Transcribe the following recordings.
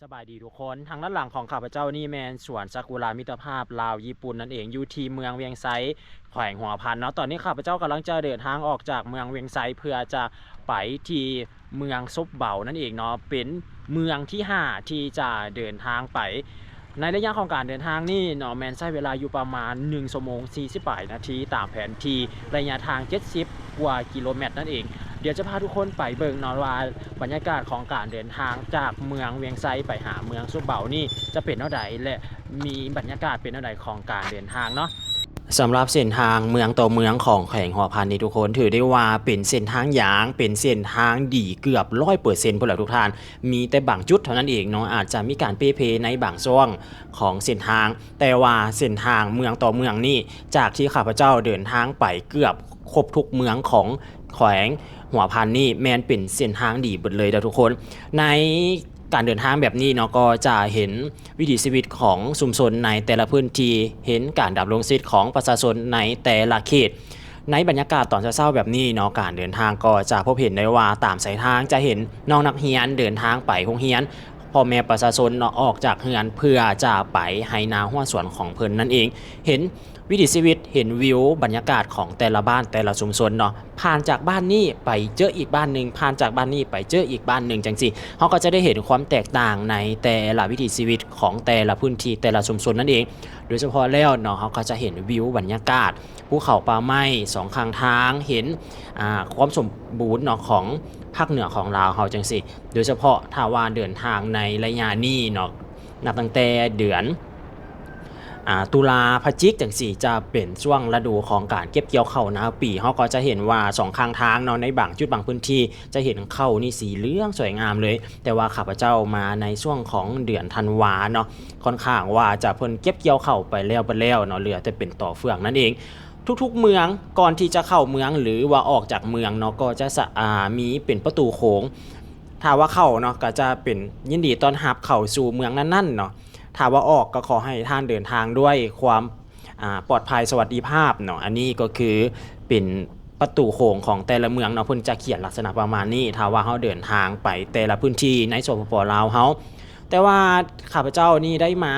ສະບາຍດີທຸກຄົນ, ທາງດ້ານຫຼັງຂອງຂ້າພະເຈົ້ານີ້ແມ່ນສວນຊາກຸຣະມິດຕະພາບລາວຍີ່ປຸ່ນນັ້ນເອງ, ຢູ່ທີ່ເມືອງວຽງໄຊ ແຂວງຫົວພັນເນາະ. ຕອນນີ້ຂ້າພະເຈົ້າກຳລັງຈະເດີນທາງອອກຈາກເມືອງວຽງໄຊ ເພື່ອຈະໄປທີ່ເມືອງສົບເບົານັ້ນເອງເນາະ, ເປັນເມືອງທີຫ້າທີ່ຈະເດີນທາງໄປ. ໃນໄລຍະຂອງການເດີນທາງນີ້ເນາະ ແມ່ນໃຊ້ເວລາຢູ່ປະມານໜຶ່ງຊົ່ວໂມງສີ່ສິບປາຍນາທີ ຕາມແຜນທີ່ ໄລຍະທາງເຈັດສິບກວ່າກິໂລແມັດນັ້ນເອງ. ດຽວຈະພາທຸກຄົນໄປເບິ່ງເນາະວ່າ ບັນຍາກາດຂອງການເດີນທາງຈາກເມືອງວຽງໄຊໄປຫາເມືອງສົບເບົານີ້ຈະເປັນແນວໃດ ແລະ ມີບັນຍາກາດເປັນແນວໃດຂອງການເດີນທາງເນາະ. ສຳລັບເສັ້ນທາງເມືອງຕໍ່ເມືອງຂອງແຂວງຫົວພັນນີ້ທຸກຄົນ ຖືໄດ້ວ່າເປັນເສັ້ນທາງຢາງ, ເປັນເສັ້ນທາງດີເກືອບຮ້ອຍເປີເຊັນພຸ້ນແຫຼະທຸກທ່ານ. ມີແຕ່ບາງຈຸດເທົ່ານັ້ນເອງເນາະ ອາດຈະມີການເປ່ເພໃນບາງຊ່ວງຂອງເສັ້ນທາງ, ແຕ່ວ່າເສັ້ນທາງເມືອງຕໍ່ເມືອງນີ້ ຈາກທີ່ຂ້າພະເຈົ້າເດີນທາງໄປເກືອບຄົບທຸກເມືອງຂອງແຂວງຫົວພັນນີ້ ແມ່ນເປັນເສັ້ນທາງດີເບິດເລີຍເດີທຸກຄົນ. ໃນການເດີນທາງແບບນີ້ເນາະ ກໍຈະເຫັນວິຖີຊີວິດຂອງຊຸມຊົນໃນແຕ່ລະພື້ນທີ່, ເຫັນການດຳລົງຊີວິດຂອງປະຊາຊົນໃນແຕ່ລະເຂດ. ໃນບັນຍາກາດຕອນເຊົ້າໆແບບນີ້ເນາະ ການເດີນທາງກໍຈະພົບເຫັນໄດ້ວ່າ ຕາມສາຍທາງຈະເຫັນນ້ອງນັກຮຽນເດີນທາງໄປໂຮງຮຽນ, ພໍ່ແມ່ປະຊາຊົນເນາະ ອອກຈາກເຮືອນເພື່ອຈະໄປໄຮ່ນາຮົ້ວສວນຂອງເພິ່ນນັ້ນເອງ. ເຫັນວິຖີຊີວິດ, ເຫັນວິວບັນຍາກາດຂອງແຕ່ລະບ້ານແຕ່ລະຊຸມຊົນເນາະ, ຜ່ານຈາກບ້ານນີ້ໄປເຈີອີກບ້ານໜຶ່ງ, ຜ່ານຈາກບ້ານນີ້ໄປເຈີອີກບ້ານໜຶ່ງ ຈັ່ງຊີ້ ເຮົາກໍຈະໄດ້ເຫັນຄວາມແຕກຕ່າງໃນແຕ່ລະວິຖີຊີວິດຂອງແຕ່ລະພື້ນທີ່ ແຕ່ລະຊຸມຊົນນັ້ນເອງ. ໂດຍສະເພາະແລ້ວເນາະ ເຮົາກໍຈະເຫັນວິວບັນຍາກາດ ພູເຂົາປ່າໄມ້ສອງຂ້າງທາງ, ເຫັນ ອ່າ ຄວາມສົມບູນເນາະ ຂອງພາກເໜືອຂອງລາວເຮົາຈັ່ງຊີ້. ໂດຍສະເພາະຖ້າວ່າເດີນທາງໃນໄລຍະນີ້ເນາະ ນັບຕັ້ງແຕ່ເດືອນ ອ່າ ຕຸລາ ພະຈິກ ຈັ່ງຊີ້ ຈະເປັນຊ່ວງລະດູຂອງການເກັບກ່ຽວເຂົ້ານາປີ. ເຮົາກໍຈະເຫັນວ່າສອງຂ້າງທາງເນາະ ໃນບາງຈຸດບາງພື້ນທີ່ ຈະເຫັນເຂົ້ານີ້ສີເຫຼືອງສວຍງາມເລີຍ, ແຕ່ວ່າຂ້າພະເຈົ້າມາໃນຊ່ວງຂອງເດືອນທັນວາເນາະ ຄ່ອນຂ້າງວ່າຈະເພິ່ນເກັບກ່ຽວເຂົ້າໄປແລ້ວເບິດແລ້ວເນາະ, ເຫຼືອແຕ່ເປັນຕໍເຟືອງນັ້ນເອງ. ທຸກໆເມືອງ ກ່ອນທີ່ຈະເຂົ້າເມືອງ ຫຼືວ່າອອກຈາກເມືອງເນາະ ກໍຈະສະ ອ່າ ມີເປັນປະຕູໂຂງ. ຖ້າວ່າເຂົ້າເນາະ ກໍຈະເປັນຍິນດີຕ້ອນຮັບເຂົ້າສູ່ເມືອງນັ້ນໆເນາະ, ຖ້າວ່າອອກກໍຂໍໃຫ້ທ່ານເດີນທາງດ້ວຍຄວາມ ອ່າ ປອດໄພສະຫວັດດີພາບເນາະ. ອັນນີ້ກໍຄືເປັນປະຕູໂຂງຂອງແຕ່ລະເມືອງເນາະ, ເພິ່ນຈະຂຽນລັກສະນະປະມານນີ້ ຖ້າວ່າເຮົາເດີນທາງໄປແຕ່ລະພື້ນທີ່ໃນ ສປປ ລາວເຮົາ. ແຕ່ວ່າຂ້າພະເຈົ້ານີ້ໄດ້ມາ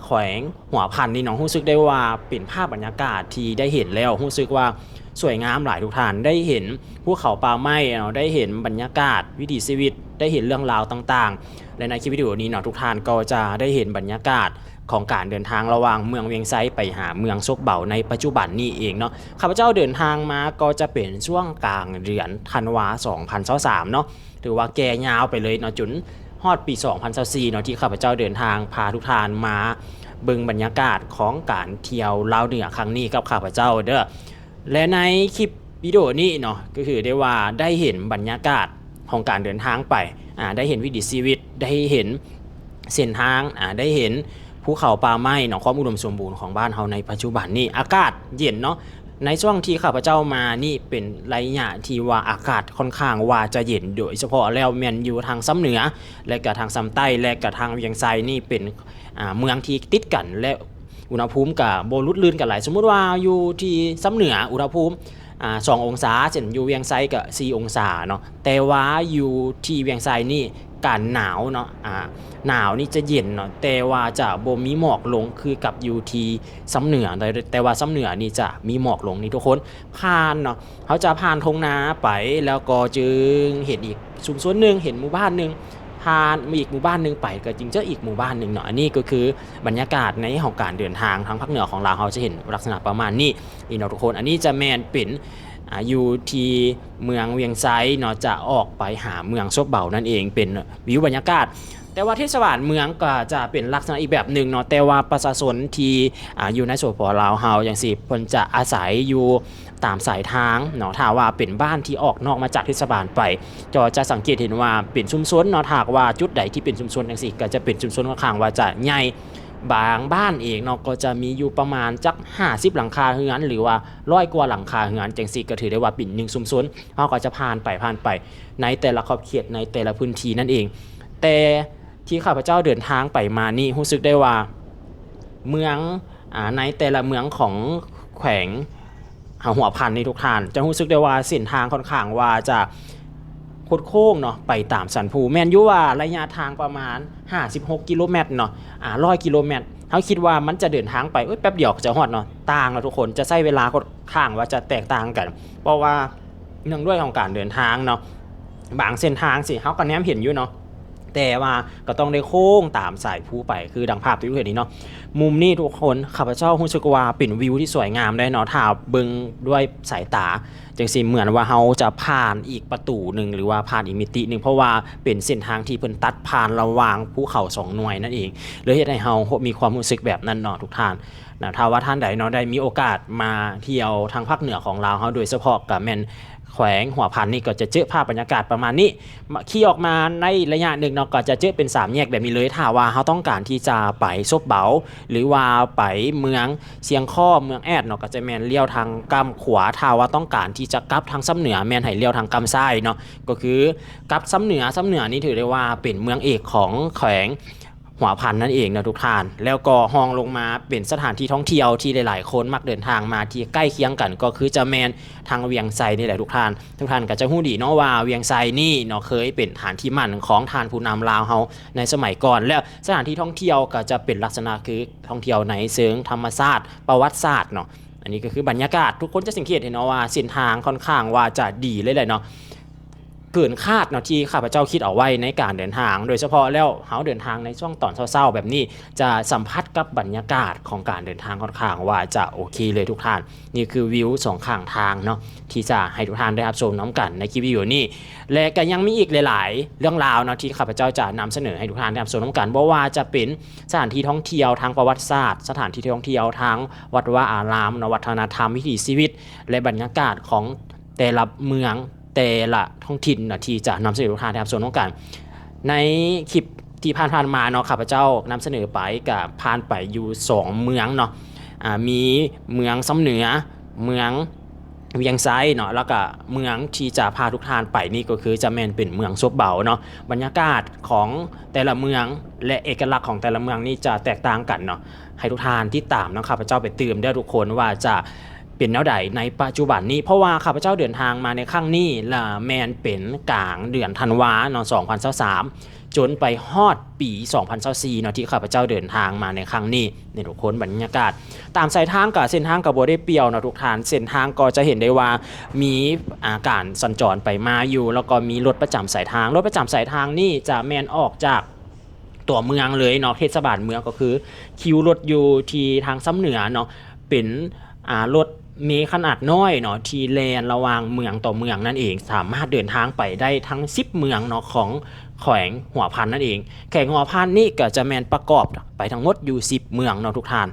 ແຂວງຫົວພັນນີ້ເນາະ, ຮູ້ສຶກໄດ້ວ່າເປັນພາບບັນຍາກາດທີ່ໄດ້ເຫັນແລ້ວ ຮູ້ສຶກວ່າສວຍງາມຫຼາຍທຸກທ່ານ. ໄດ້ເຫັນພູເຂົາປ່າໄມ້ເນາະ, ໄດ້ເຫັນບັນຍາກາດວິຖີຊີວິດ, ໄດ້ເຫັນເລື່ອງລາວຕ່າງໆ ແລະ ໃນຄລິບວິດີໂອນີ້ເນາະ ທຸກທ່ານກໍຈະໄດ້ເຫັນບັນຍາກາດ ຂອງການເດີນທາງລະຫວ່າງເມືອງວຽງໄຊໄປຫາເມືອງສົບເບົາໃນປັດຈຸບັນນີ້ເອງເນາະ. ຂ້າພະເຈົ້າເດີນທາງມາກໍຈະເປັນຊ່ວງກາງເດືອນທັນວາ ສອງພັນຊາວສາມເນາະ, ຖືວ່າແກ່ຍາວໄປເລີຍເນາະ ຈົນຮອດປີ ສອງພັນຊາວສີ່ເນາະ ທີ່ຂ້າພະເຈົ້າເດີນທາງພາທຸກທ່ານມາເບິ່ງບັນຍາກາດຂອງການທ່ຽວລາວເໜືອຄັ້ງນີ້ກັບຂ້າພະເຈົ້າເດີ. ແລະ ໃນຄລິບວິດີໂອນີ້ເນາະ ກໍຄືໄດ້ວ່າໄດ້ເຫັນບັນຍາກາດຂອງການເດີນທາງໄປ, ອາ ໄດ້ເຫັນວິຖີຊີວິດ, ໄດ້ເຫັນເສັ້ນທາງ, ອາ ໄດ້ເຫັນພູເຂົາປ່າໄມ້ເນາະ, ຄວາມອຸດົມສົມບູນຂອງບ້ານເຮົາໃນປັດຈຸບັນນີ້. ອາກາດເຢັນເນາະ, ໃນຊ່ວງທີ່ຂ້າພະເຈົ້າມານີ້ເປັນໄລຍະທີ່ວ່າອາກາດຄ່ອນຂ້າງວ່າຈະເຢັນ, ໂດຍສະເພາະແລ້ວແມ່ນຢູ່ທາງຊຳເໜືອ ແລະກະທາງຊຳໃຕ້ ແລະກະທາງວຽງໄຊນີ້ເປັນ ອາ ເມືອງທີ່ຕິດກັນ ແລະ ອຸນຫະພູມກະບໍ່ຫຼຸດລື່ນກັນຫຼາຍ. ສົມມຸດວ່າຢູ່ທີ່ຊຳເໜືອ ອຸນຫະພູມ ອາ ສອງອົງສາ, ເຊັ່ນຢູ່ວຽງໄຊກະສີ່ອົງສາເນາະ, ແຕ່ວ່າຢູ່ທີ່ວຽງໄຊນີ້ການໜາວເນາະ ອາ ໜາວນີ້ຈະເຢັນເນາະ, ແຕ່ວ່າຈະບໍ່ມີໝອກລົງຄືກັບຢູ່ທີ່ຊຳເໜືອ, ແຕ່ ແຕ່ວ່າຊຳເໜືອນີ້ຈະມີໝອກລົງນີ້ທຸກຄົນ. ຜ່ານເນາະ ເຮົາຈະຜ່ານທົ່ງນາໄປ ແລ້ວກໍຈຶ່ງເຫັນອີກຊຸມຊົນໜຶ່ງ, ເຫັນໝູ່ບ້ານໜຶ່ງ, ຜ່ານອີກໝູ່ບ້ານໜຶ່ງໄປ ກໍຈຶ່ງເຈີອີກໝູ່ບ້ານໜຶ່ງເນາະ. ອັນນີ້ກໍຄືບັນຍາກາດໃນຂອງການເດີນທາງທາງພາກເໜືອຂອງລາວເຮົາຈະເຫັນລັກສະນະປະມານນີ້ ນີ້ເນາະທຸກຄົນ. ອັນນີ້ຈະແມ່ນເປັນ ອາ ຢູ່ທີ່ເມືອງວຽງໄຊເນາະ, ຈະອອກໄປຫາເມືອງສົບເບົານັ້ນເອງ, ເປັນວິວບັນຍາກາດ. ແຕ່ວ່າເທດສະບານເມືອງກໍຈະເປັນລັກສະນະອີກແບບໜຶ່ງເນາະ, ແຕ່ວ່າປະຊາຊົນທີ່ ອາ ຢູ່ໃນ ສປປ ລາວເຮົາຈັ່ງຊີ້ ເພິ່ນຈະອາໄສຢູ່ຕາມສາຍທາງເນາະ. ຖ້າວ່າເປັນບ້ານທີ່ອອກນອກມາຈາກເທດສະບານໄປ ກໍຈະສັງເກດເຫັນວ່າເປັນຊຸມຊົນເນາະ, ຖ້າຫາກວ່າຈຸດໃດທີ່ເປັນຊຸມຊົນຈັ່ງຊີ້ ກໍຈະເປັນຊຸມຊົນຂ້ອນຂ້າງວ່າຈະໃຫຍ່, ບາງບ້ານເອງເນາະ ກໍຈະມີຢູ່ປະມານຈັກຫ້າສິບຫຼັງຄາເຮືອນ ຫຼືວ່າຮ້ອຍກວ່າຫຼັງຄາເຮືອນຈັ່ງຊີ້ ກໍຖືໄດ້ວ່າເປັນໜຶ່ງຊຸມຊົນ. ເຮົາກໍຈະຜ່ານໄປ ຜ່ານໄປໃນແຕ່ລະຂອບເຂດ ໃນແຕ່ລະພື້ນທີ່ນັ້ນເອງ. ແຕ່ທີ່ຂ້າພະເຈົ້າເດີນທາງໄປມານີ້ ຮູ້ສຶກໄດ້ວ່າເມືອງ ອາ ໃນແຕ່ລະເມືອງຂອງແຂວງ ອາ ຫົວພັນນີ້ ທຸກທ່ານຈະຮູ້ສຶກໄດ້ວ່າເສັ້ນທາງຄ່ອນຂ້າງວ່າຈະ ຄົດໂຄ້ງເນາະ ໄປຕາມສັນພູ. ແມ່ນຢູ່ວ່າໄລຍະທາງປະມານຫ້າສິບຫົກກິໂລແມັດເນາະ ອາ ຮ້ອຍກິໂລແມັດ. ເຮົາຄິດວ່າມັນຈະເດີນທາງໄປ ໂອ້ຍ ແປັບດຽວກໍຈະຮອດເນາະ. ຕ່າງເນາະທຸກຄົນ, ຈະໃຊ້ເວລາຄ່ອນຂ້າງວ່າຈະແຕກຕ່າງກັນ ເພາະວ່າເນື່ອງດ້ວຍຂອງການເດີນທາງເນາະ, ບາງເສັ້ນທາງຊິເຮົາກໍແນມເຫັນຢູ່ເນາະ ແຕ່ວ່າກໍຕ້ອງໄດ້ໂຄ້ງຕາມສາຍພູໄປ ຄືດັ່ງພາບທີ່ທຸກເຫັນນີ້ເນາະ. ມຸມນີ້ທຸກຄົນ ຂ້າພະເຈົ້າຮູ້ສຶກວ່າເປັນວິວທີ່ສວຍງາມເດ້ເນາະ ຖ້າເບິ່ງດ້ວຍສາຍຕາ ຈັ່ງຊີ້ ເໝືອນວ່າເຮົາຈະຜ່ານອີກປະຕູໜຶ່ງ ຫຼືວ່າຜ່ານອີກມິຕິໜຶ່ງ ເພາະວ່າເປັນເສັ້ນທາງທີ່ເພິ່ນຕັດຜ່ານລະຫວ່າງພູເຂົາສອງໜ່ວຍນັ້ນເອງ ເລີຍເຮັດໃຫ້ເຮົາມີຄວາມຮູ້ສຶກແບບນັ້ນເນາະທຸກທ່ານນະ. ຖ້າວ່າທ່ານໃດເນາະ ໄດ້ມີໂອກາດມາທ່ຽວທາງພາກເໜືອຂອງລາວເຮົາ ໂດຍສະເພາະກະແມ່ນແຂວງຫົວພັນນີ້ ກໍຈະເຈີພາບບັນຍາກາດປະມານນີ້. ມາ ຂີ່ອອກມາໃນໄລຍະໜຶ່ງເນາະ ກໍຈະເຈີເປັນສາມແຍກແບບນີ້ເລີຍ. ຖ້າວ່າເຮົາຕ້ອງການທີ່ຈະໄປສົບເບົາ ຫຼືວ່າໄປເມືອງຊຽງຄໍ້ ເມືອງແອດເນາະ ກໍຈະແມ່ນລ້ຽວທາງກ້ຳຂວາ. ຖ້າວ່າຕ້ອງການທີ່ຈະກັບທາງຊຳເໜືອ ແມ່ນໃຫ້ລ້ຽວທາງກ້ຳຊ້າຍເນາະ ກໍຄືກັບຊຳເໜືອ. ຊຳເໜືອນີ້ຖືໄດ້ວ່າເປັນເມືອງເອກຂອງແຂວງຫົວພັນນັ້ນເອງເນາະທຸກທ່ານ. ແລ້ວກໍຮອງລົງມາເປັນສະຖານທີ່ທ່ອງທ່ຽວທີ່ຫຼາຍໆຄົນມັກເດີນທາງມາ ທີ່ໃກ້ຄຽງກັນ ກໍຄືຈະແມ່ນທາງວຽງໄຊນີ້ແຫຼະທຸກທ່ານ. ທຸກທ່ານກໍຈະຮູ້ດີເນາະວ່າວຽງໄຊນີ້ເນາະ ເຄີຍເປັນຖານທີ່ໝັ້ນຂອງທ່ານຜູ້ນຳລາວເຮົາໃນສະໄໝກ່ອນ ແລ້ວສະຖານທີ່ທ່ອງທ່ຽວກໍຈະເປັນລັກສະນະຄືທ່ອງທ່ຽວໃນເຊີງທຳມະຊາດ ປະຫວັດສາດເນາະ. ອັນນີ້ກໍຄືບັນຍາກາດ ທຸກຄົນຈະສັງເກດເຫັນເນາະວ່າເສັ້ນທາງຄ່ອນຂ້າງວ່າຈະດີເລີຍແຫຼະເນາະ ເກີນຄາດເນາະທີ່ຂ້າພະເຈົ້າຄິດເອົາໄວ້ໃນການເດີນທາງ. ໂດຍສະເພາະແລ້ວເຮົາເດີນທາງໃນຊ່ວງຕອນເຊົ້າໆແບບນີ້ ຈະສຳຜັດກັບບັນຍາກາດຂອງການເດີນທາງຄ່ອນຂ້າງວ່າຈະໂອເຄເລີຍທຸກທ່ານ. ນີ້ຄືວິວສອງຂ້າງທາງເນາະ ທີ່ຈະໃຫ້ທຸກທ່ານໄດ້ຮັບຊົມນຳກັນໃນຄລິບວິດີໂອນີ້ ແລະ ກໍຍັງມີອີກຫຼາຍໆເລື່ອງລາວເນາະ ທີ່ຂ້າພະເຈົ້າຈະນຳສະເໜີໃຫ້ທຸກທ່ານໄດ້ຮັບຊົມນຳກັນ ບໍ່ວ່າຈະເປັນສະຖານທີ່ທ່ອງທ່ຽວທາງປະຫວັດສາດ, ສະຖານທີ່ທ່ອງທ່ຽວທາງວັດວາອາຣາມເນາະ, ວັດທະນະທຳ, ວິຖີຊີວິດ ແລະ ບັນຍາກາດຂອງແຕ່ລະເມືອງ ແຕ່ລະທ້ອງຖິ່ນເນາະ ທີ່ຈະນຳສະເໜີໃຫ້ທຸກທ່ານໄດ້ຮັບຊົມນຳກັນ. ໃນຄລິບທີ່ຜ່ານໆມາເນາະ ຂ້າພະເຈົ້ານຳສະເໜີໄປ ກະຜ່ານໄປຢູ່ສອງເມືອງເນາະ ອາ ມີເມືອງຊຳເໜືອ, ເມືອງວຽງໄຊເນາະ ແລ້ວກະເມືອງທີ່ຈະພາທຸກທ່ານໄປນີ້ກໍຄືຈະແມ່ນເປັນເມືອງສົບເບົາເນາະ. ບັນຍາກາດຂອງແຕ່ລະເມືອງ ແລະ ເອກະລັກຂອງແຕ່ລະເມືອງນີ້ຈະແຕກຕ່າງກັນເນາະ. ໃຫ້ທຸກທ່ານຕິດຕາມນຳຂ້າພະເຈົ້າໄປຕື່ມເດີ້ທຸກຄົນ ວ່າຈະ ເປັນແນວໃດໃນປັດຈຸບັນນີ້ ເພາະວ່າຂ້າພະເຈົ້າເດີນທາງມາໃນຄັ້ງນີ້ລະແມ່ນເປັນກາງເດືອນທັນວາເນາະ ສອງພັນຊາວສາມ ຈົນໄປຮອດປີສອງພັນຊາວສີ່ເນາະ ທີ່ຂ້າພະເຈົ້າເດີນທາງມາໃນຄັ້ງນີ້. ນີ້ທຸກຄົນ ບັນຍາກາດຕາມສາຍທາງກະ ເສັ້ນທາງກະບໍ່ໄດ້ປ່ຽວເນາະທຸກທ່ານ, ເສັ້ນທາງກໍຈະເຫັນໄດ້ວ່າມີ ອາ ການສັນຈອນໄປມາຢູ່ ແລ້ວກໍມີລົດປະຈຳສາຍທາງ. ລົດປະຈຳສາຍທາງນີ້ຈະແມ່ນອອກຈາກ ຕົວເມືອງເລີຍເນາະ ເທດສະບານເມືອງ ກໍຄືຄິວລົດຢູ່ທີ່ທາງຊຳເໜືອເນາະ ເປັນ ອາ ລົດເມຂະໜາດນ້ອຍເນາະ ທີ່ແລ່ນລະຫວ່າງເມືອງຕໍ່ເມືອງນັ້ນເອງ ສາມາດເດີນທາງໄປໄດ້ທັງສິບເມືອງເນາະ ຂອງແຂວງຫົວພັນນັ້ນເອງ. ແຂວງຫົວພັນນີ້ກໍຈະແມ່ນປະກອບໄປທັງໝົດຢູ່ສິບເມືອງເນາະທຸກທ່ານ.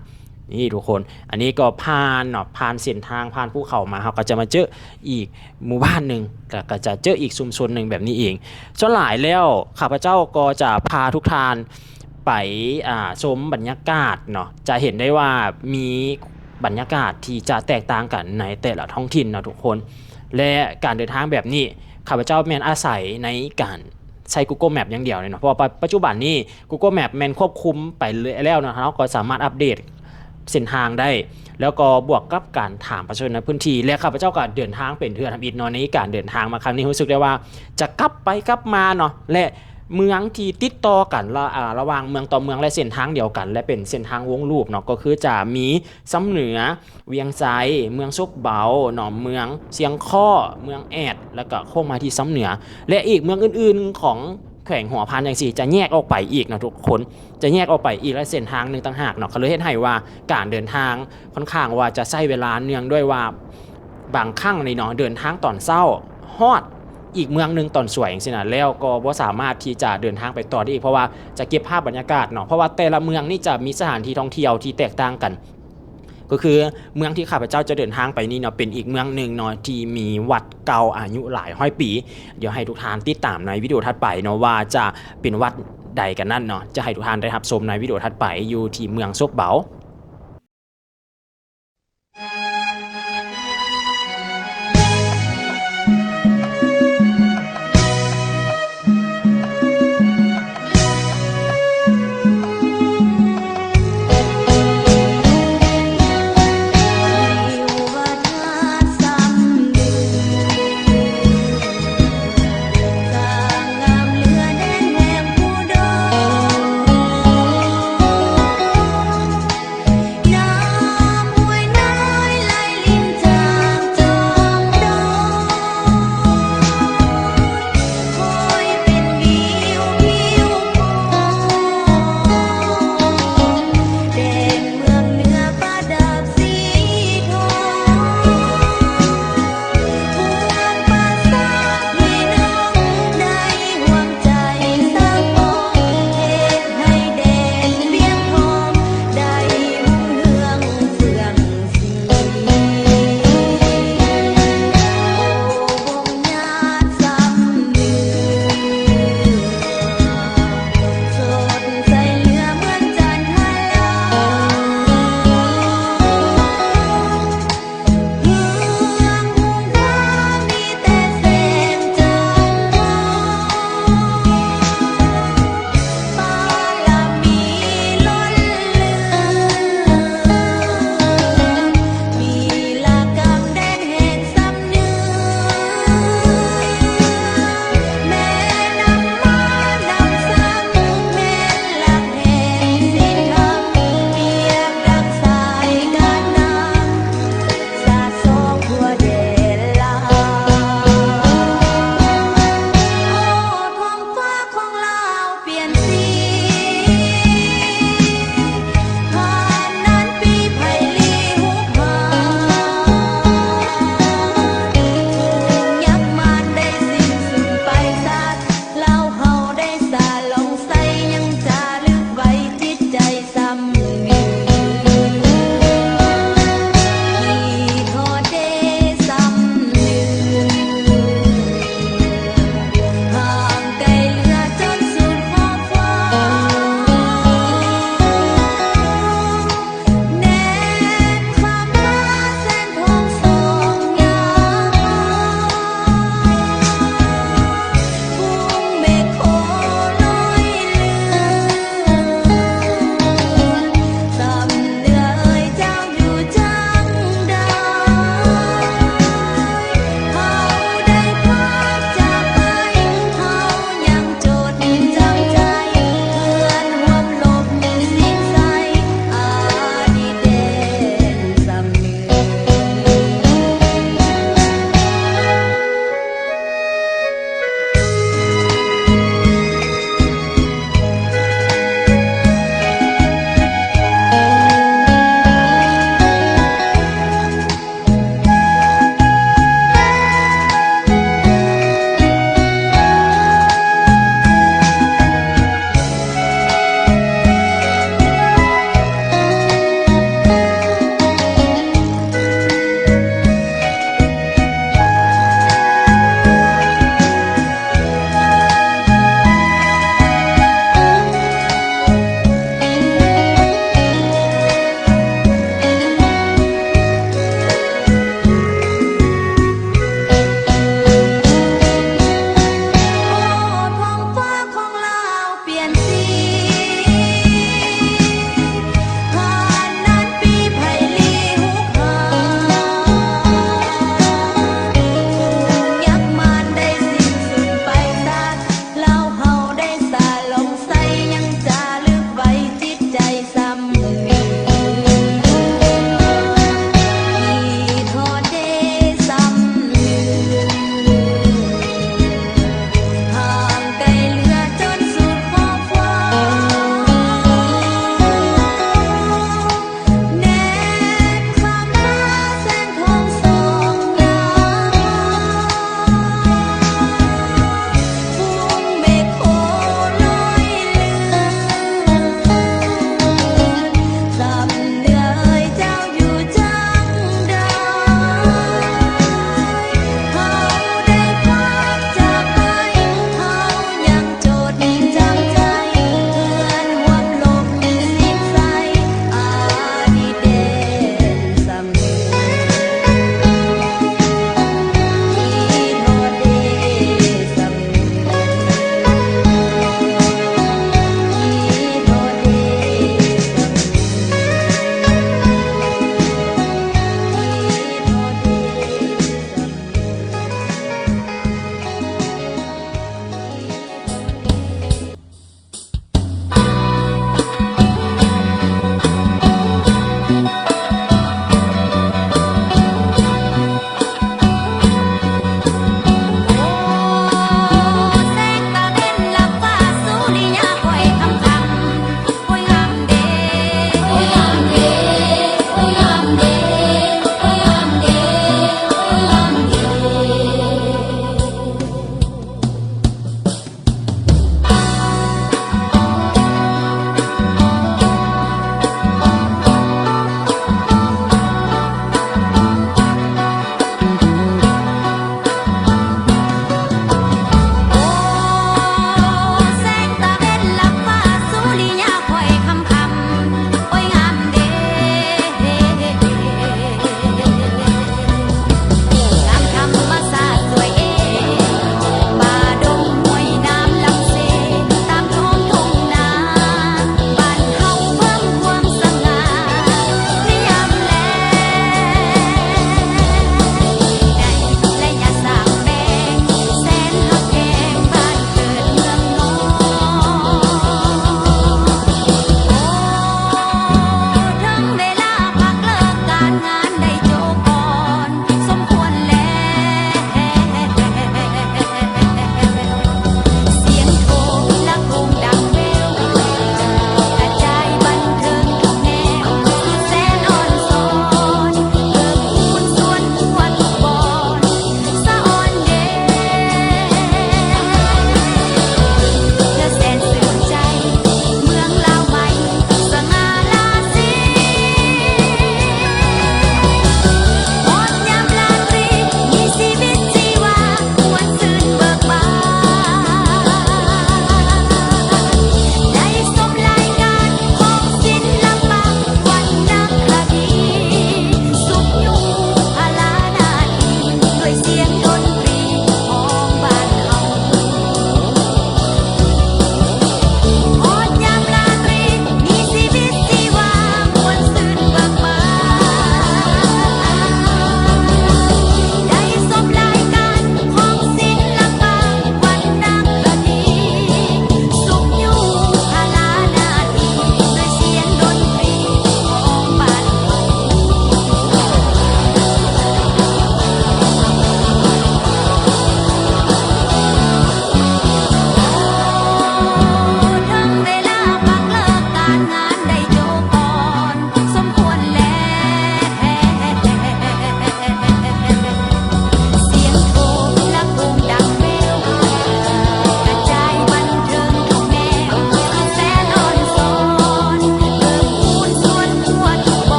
ນີ້ທຸກຄົນ ອັນນີ້ກໍຜ່ານເນາະ ຜ່ານເສັ້ນທາງ ຜ່ານພູເຂົາມາ ເຮົາກໍຈະມາເຈີອີກ ໝູ່ບ້ານໜຶ່ງ ກະ ກະຈະເຈີອີກຊຸມຊົນໜຶ່ງແບບນີ້ເອງ. ສ່ວນຫຼາຍແລ້ວ ຂ້າພະເຈົ້າກໍຈະພາທຸກທ່ານໄປ ອາ ຊົມບັນຍາກາດເນາະ, ຈະເຫັນໄດ້ວ່າມີບັນຍາກາດທີ່ຈະແຕກຕ່າງກັນໃນແຕ່ລະທ້ອງຖິ່ນເນາະທຸກຄົນ. ແລະ ການເດີນທາງແບບນີ້ ຂ້າພະເຈົ້າແມ່ນອາໄສໃນການໃຊ້ Google Map ຢ່າງດຽວເລີຍເນາະ, ເພາະວ່າປັດ ປັດຈຸບັນນີ້ Google Map ແມ່ນຄວບຄຸມໄປແລ້ວເນາະ, ເຮົາກໍສາມາດອັບເດດ ເສັ້ນທາງໄດ້ ແລ້ວກໍບວກກັບການຖາມປະຊາຊົນໃນພື້ນທີ່ ແລະ ຂ້າພະເຈົ້າກໍເດີນທາງເປັນເທື່ອທຳອິດເນາະ ໃນການເດີນທາງມາຄັ້ງນີ້ ຮູ້ສຶກໄດ້ວ່າຈະກັບໄປກັບມາເນາະ ແລະ ເມືອງທີ່ຕິດຕໍ່ກັນ ລະ ອາ ລະຫວ່າງເມືອງຕໍ່ເມືອງ ແລະ ເສັ້ນທາງດຽວກັນ ແລະ ເປັນເສັ້ນທາງວົງລູບເນາະ ກໍຄືຈະມີຊຳເໜືອ, ວຽງໄຊ, ເມືອງສົບເບົາເນາະ, ເມືອງຊຽງຄໍ້, ເມືອງແອດ ແລ້ວກໍໂຄ້ງມາທີ່ຊຳເໜືອ ແລະ ອີກເມືອງອື່ນໆຂອງແຂວງຫົວພັນຈັ່ງຊີ້ ຈະແຍກອອກໄປອີກເນາະທຸກຄົນ. ຈະແຍກອອກໄປອີກ ແລະ ເສັ້ນທາງໜຶ່ງຕ່າງຫາກເນາະ ກໍເລີຍເຮັດໃຫ້ວ່າການເດີນທາງຄ່ອນຂ້າງວ່າຈະໃຊ້ເວລາ ເນື່ອງດ້ວຍວ່າບາງຄັ້ງນີ້ເນາະ ເດີນທາງຕອນເຊົ້າ ຮອດອີກເມືອງໜຶ່ງຕອນສວຍຈັ່ງຊີ້ນະ ແລ້ວກໍບໍ່ສາມາດທີ່ຈະເດີນທາງໄປຕໍ່ໄດ້ອີກ ເພາະວ່າຈະເກັບພາບບັນຍາກາດເນາະ ເພາະວ່າແຕ່ລະເມືອງນີ້ຈະມີສະຖານທີ່ທ່ອງທ່ຽວທີ່ແຕກຕ່າງກັນ. ກໍຄືເມືອງທີ່ຂ້າພະເຈົ້າຈະເດີນທາງໄປນີ້ເນາະ ເປັນອີກເມືອງໜຶ່ງເນາະ ທີ່ມີວັດເກົ່າອາຍຸຫຼາຍຮ້ອຍປີ. ດຽວໃຫ້ທຸກທ່ານຕິດຕາມໃນວິດີໂອຖັດໄປເນາະ ວ່າຈະເປັນວັດໃດກັນນັ້ນເນາະ, ຈະໃຫ້ທຸກທ່ານໄດ້ຮັບຊົມໃນວິດີໂອຖັດໄປ ຢູ່ທີ່ເມືອງສົບເບົາ.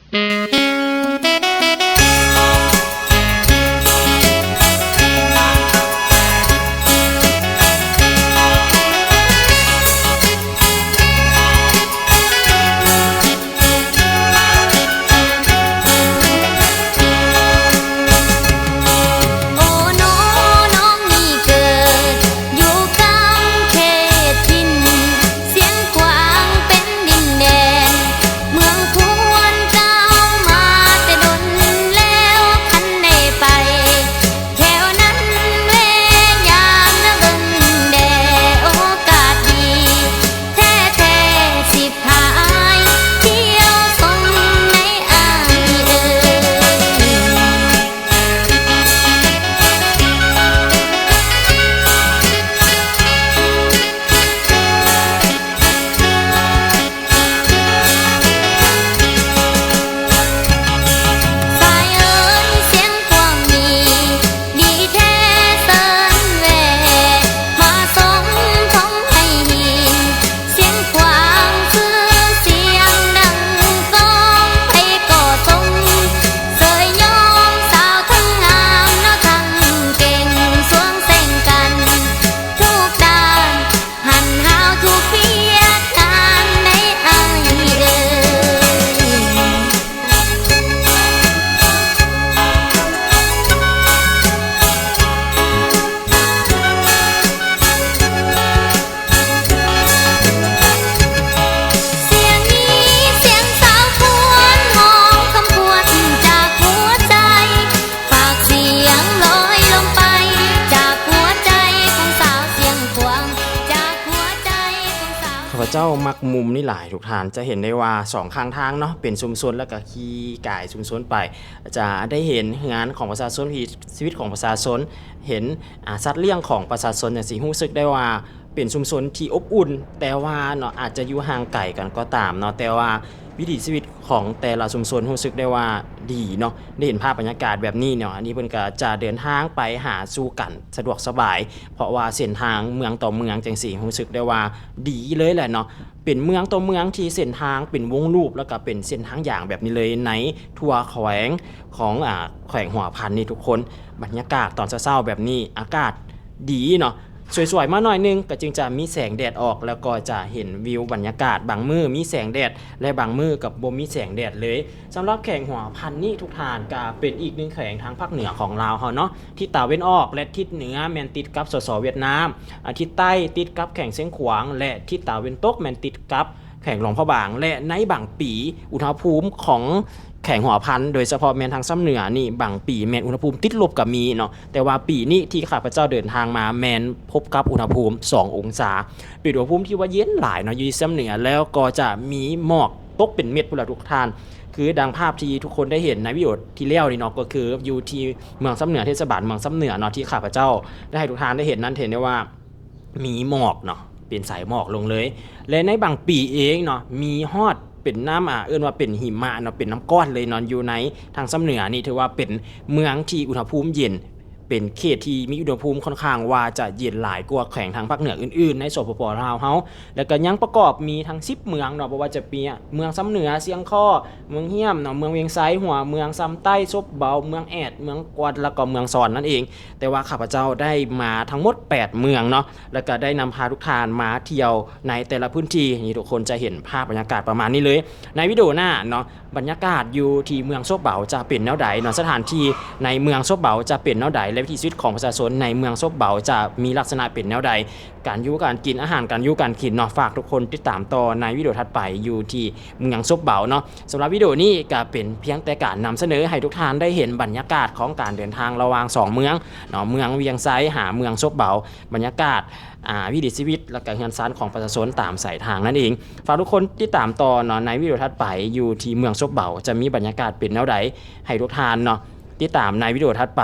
ໂອ້ ນ້ອງນີ້ເກີດຢູ່ກາງເຂດຖິ່ນ ຊຽງຂວາງເປັນດິນແດນ ເມືອງຄວນເຈົ້າມາແຕ່ດົນແລ້ວ ຄັນໄດ້ໄປແຖວນັ້ນແລຍາມລະເບິ່ງແດ່ ໂອກາດດີແທ້ໆ ຊິພາອ້າຍທ່ຽວຊົມໃນອ້າຍເອີຍ. ຊາຍເອີຍ ຊຽງຂວາງນີ້ ດີແທ້ເຊີນແວ່ ມາຊົມທົ່ງໄຮ່ຫີນ ຊຽງຂວາງຊື່ສຽງດັງກ້ອງ ໃຜກໍຊົມເຊີຍຍ້ອງ ສາວທັງງາມເນາະ ທັງເກັ່ງ ສວງແຊງກັນທຸກດ້ານ ຫັນຫາວທຸກວຽກງານໃນອ້າຍເອີຍ. ສຽງນີ້ສຽງສາວຄວນ ຮ້ອງຄຳຄວນຈາກຫົວໃຈ ຝາກສຽງລອຍລົມໄປ ຈາກຫົວໃຈຂອງສາວຊຽງຂວາງ ຈາກຫົວໃຈຂອງສາວ. ຂ້າພະເຈົ້າມັກມຸມນີ້ຫຼາຍ ທຸກທ່ານຈະເຫັນໄດ້ວ່າ ສອງຂ້າງທາງເນາະ ເປັນຊຸມຊົນ ແລ້ວກະຂີ່ກາຍຊຸມຊົນໄປ ຈະໄດ້ເຫັນເຮືອນຂອງປະຊາຊົນ ວິຖີຊີວິດຂອງປະຊາຊົນ ເຫັນ ອາ ສັດລ້ຽງຂອງປະຊາຊົນຈັ່ງຊີ້ ຮູ້ສຶກໄດ້ວ່າ ເປັນຊຸມຊົນທີ່ອົບອຸ່ນ ແຕ່ວ່າເນາະ ອາດຈະຢູ່ຫ່າງໄກກັນກໍຕາມເນາະ ແຕ່ວ່າວິຖີຊີວິດຂອງແຕ່ລະຊຸມຊົນຮູ້ສຶກໄດ້ວ່າດີເນາະ ໄດ້ເຫັນພາບບັນຍາກາດແບບນີ້ເນາະ ອັນນີ້ເພິ່ນກະຈະເດີນທາງໄປຫາສູ່ກັນສະດວກສະບາຍ ເພາະວ່າເສັ້ນທາງເມືອງຕໍ່ເມືອງຈັ່ງຊີ້ ຮູ້ສຶກໄດ້ວ່າດີເລີຍແຫຼະເນາະ ເປັນເມືອງຕໍ່ເມືອງທີ່ເສັ້ນທາງເປັນວົງລູບ ແລ້ວກະເປັນເສັ້ນທາງຢາງແບບນີ້ເລີຍ ໃນທົ່ວແຂວງຂອງ ອາ ແຂວງຫົວພັນນີ້ທຸກຄົນ ບັນຍາກາດຕອນເຊົ້າໆແບບນີ້ ອາກາດ ດີເນາະ ສວຍໆມາໜ້ອຍໜຶ່ງ ກໍຈຶ່ງຈະມີແສງແດດອອກ ແລ້ວກໍຈະເຫັນວິວບັນຍາກາດ ບາງມື້ມີແສງແດດ ແລະ ບາງມື້ກໍບໍ່ມີແສງແດດເລີຍ. ສຳລັບແຂວງຫົວພັນນີ້ ທຸກທ່ານ ກໍເປັນອີກໜຶ່ງແຂວງທາງພາກເໜືອຂອງລາວເຮົາເນາະ ທິດຕາເວັນອອກ ແລະ ທິດເໜືອແມ່ນຕິດກັບ ສສ ຫວຽດນາມ, ອາ ທິດໃຕ້ຕິດກັບແຂວງຊຽງຂວາງ ແລະ ທິດຕາເວັນຕົກແມ່ນຕິດກັບ ແຂວງຫຼວງພະບາງ ແລະ ໃນບາງປີ ອຸນຫະພູມຂອງແຂວງຫົວພັນ ໂດຍສະເພາະແມ່ນທາງຊຳເໜືອນີ້ ບາງປີແມ່ນອຸນຫະພູມຕິດລົບກໍມີເນາະ, ແຕ່ວ່າປີນີ້ທີ່ຂ້າພະເຈົ້າເດີນທາງມາ ແມ່ນພົບກັບອຸນຫະພູມສອງອົງສາ ເປັນອຸນຫະພູມທີ່ວ່າເຢັນຫຼາຍເນາະ ຢູ່ທີ່ຊຳເໜືອ ແລ້ວກໍຈະມີໝອກຕົກເປັນເມັດພຸ້ນລະທຸກທ່ານ. ຄືດັ່ງພາບທີ່ທຸກຄົນໄດ້ເຫັນໃນວິດີໂອທີ່ແລ້ວນີ້ເນາະ ກໍຄືຢູ່ທີ່ເມືອງຊຳເໜືອ ເທດສະບານເມືອງຊຳເໜືອເນາະ ທີ່ຂ້າພະເຈົ້າໄດ້ໃຫ້ທຸກທ່ານໄດ້ເຫັນນັ້ນ ເຫັນໄດ້ວ່າ ມີໝອກເນາະ ເປັນສາຍໝອກລົງເລີຍ ແລະ ໃນບາງປີເອງເນາະ ມີຮອດເປັນນ້ຳ ອາ ເອີ້ນວ່າເປັນຫິມະເນາະ ເປັນນ້ຳກ້ອນເລີຍເນາະ ຢູ່ໃນທາງຊຳເໜືອນີ້ ຖືວ່າເປັນເມືອງທີ່ອຸນຫະພູມເຢັນ ເປັນເຂດທີ່ມີອຸນຫະພູມຄ່ອນຂ້າງວ່າຈະເຢັນຫຼາຍກວ່າແຂວງທາງພາກເໜືອອື່ນໆ ໃນ ສປປ ລາວເຮົາ ແລ້ວກໍຍັງປະກອບມີທັງສິບເມືອງເນາະ ບໍ່ວ່າຈະເປັນເມືອງຊຳເໜືອ, ຊຽງຄໍ້, ເມືອງຮ້ຽມເນາະ, ເມືອງວຽງໄຊ, ຫົວເມືອງ, ຊຳໃຕ້, ສົບເບົາ, ເມືອງແອດ, ເມືອງກວດ ແລ້ວກໍເມືອງຊອນນັ້ນເອງ. ແຕ່ວ່າຂ້າພະເຈົ້າໄດ້ມາທັງໝົດແປດເມືອງເນາະ ແລ້ວກໍໄດ້ນຳພາທຸກທ່ານມາທ່ຽວໃນແຕ່ລະພື້ນທີ່. ນີ້ທຸກຄົນຈະເຫັນພາບບັນຍາກາດປະມານນີ້ເລີຍ. ໃນວິດີໂອໜ້າເນາະ ບັນຍາກາດຢູ່ທີ່ເມືອງສົບເບົາຈະເປັນແນວໃດເນາະ, ສະຖານທີ່ໃນເມືອງສົບເບົາຈະເປັນແນວໃດ ແລະ ວິຖີຊີວິດຂອງປະຊາຊົນໃນເມືອງສົບເບົາຈະມີລັກສະນະເປັນແນວໃດ, ການຢູ່ການກິນ, ອາຫານການຢູ່ການກິນເນາະ, ຝາກທຸກຄົນຕິດຕາມຕໍ່ໃນວິດີໂອຖັດໄປຢູ່ທີ່ເມືອງສົບເບົາເນາະ. ສຳລັບວິດີໂອນີ້ກໍເປັນພຽງແຕ່ການນຳສະເໜີໃຫ້ທຸກທ່ານໄດ້ເຫັນບັນຍາກາດຂອງການເດີນທາງລະຫວ່າງສອງເມືອງເນາະ, ເມືອງວຽງໄຊຫາເມືອງສົບເບົາ, ບັນຍາກາດ ອາ ວິຖີຊີວິດ ແລ້ວກະເຮືອນຊານຂອງປະຊາຊົນຕາມສາຍທາງນັ້ນເອງ. ຝາກທຸກຄົນຕິດຕາມຕໍ່ເນາະ ໃນວິດີໂອຖັດໄປ ຢູ່ທີ່ເມືອງສົບເບົາ ຈະມີບັນຍາກາດເປັນແນວໃດ ໃຫ້ທຸກທ່ານເນາະ ຕິດຕາມໃນວິດີໂອຖັດໄປ.